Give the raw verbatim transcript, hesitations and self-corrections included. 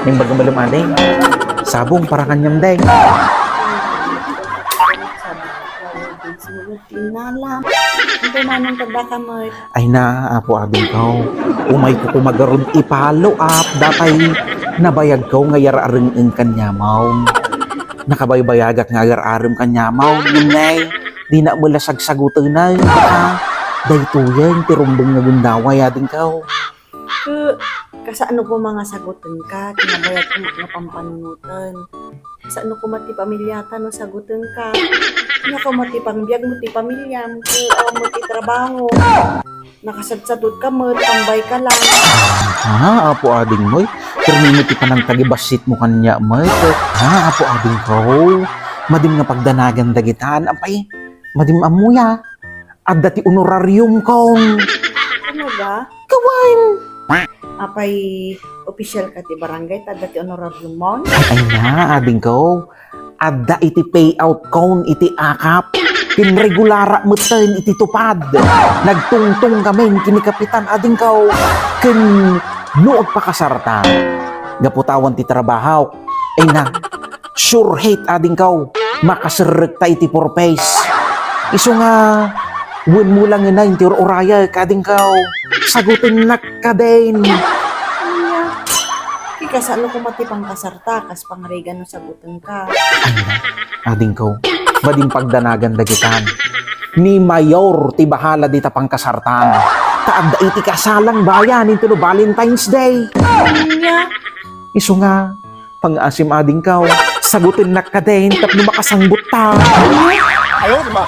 Naimbag mo laeng, Ading? Sabong para kaniam, Ding. Sabong, Ading, sumulod ti inalam. Intay manong tadda ka met. Ay na, Apo Adingko. Umayko koma garud i-follow up. Datay nabayagko nga yar-areng-eng kaniam. Nakabaybayagak nga agar-arem kaniam. Ngem nay, dina met la sagsagutenay. Baka daytoyen ti rumbeng nga gundaway, Adingko. Ke, kasano koma nga sagutenka, kinabayag koma nga pampanunoten. Kasano koma ti pamiliata no sagutenka? Ania koma ti pangbiag mo ti pamiliam, ke, awan mo ti trabaho. Nakasadsadutka met, tambay ka lang. Ha, Apo Ading, moy? Pirmi mo ti panangtagibassit mo kaniak, moy? Ha, Apo Adingko? Madi nga pagdanagan dagitan, apay, madi ammoya. Adda ti honorariumko. Talaga? Kawan! Apay, opisyal ka ti barangay, ta adda ti honorarium mo? Ay, ay na, Adingko. Adda iti payout kon iti akap. Ken regulara metten iti tupad. Nagtungtong kamin ken ni Kapitan, Adingko. Ken no agpakasarta, gapu ta awan ti trabahok. Ay na, sure hit, Adingko, makaserrekta iti purpose. Isu nga, wen mo lang nga ti ur-urayek, Adingko. Sagutennak kadin. Ania? Ti kasano koma ti pangkasarta, kas pangarigan no sagutenka? Ay na, Adingko, madi pagdanagan dagitan. Ni Mayor ti bahala dita pangkasartan. Ta adda iti kasalang bayan intono Valentine's Day. Ania? Isu nga, pangngaasim, Adingko, sagutennak kadin tapno makasangbotta. Ayaw, di ba?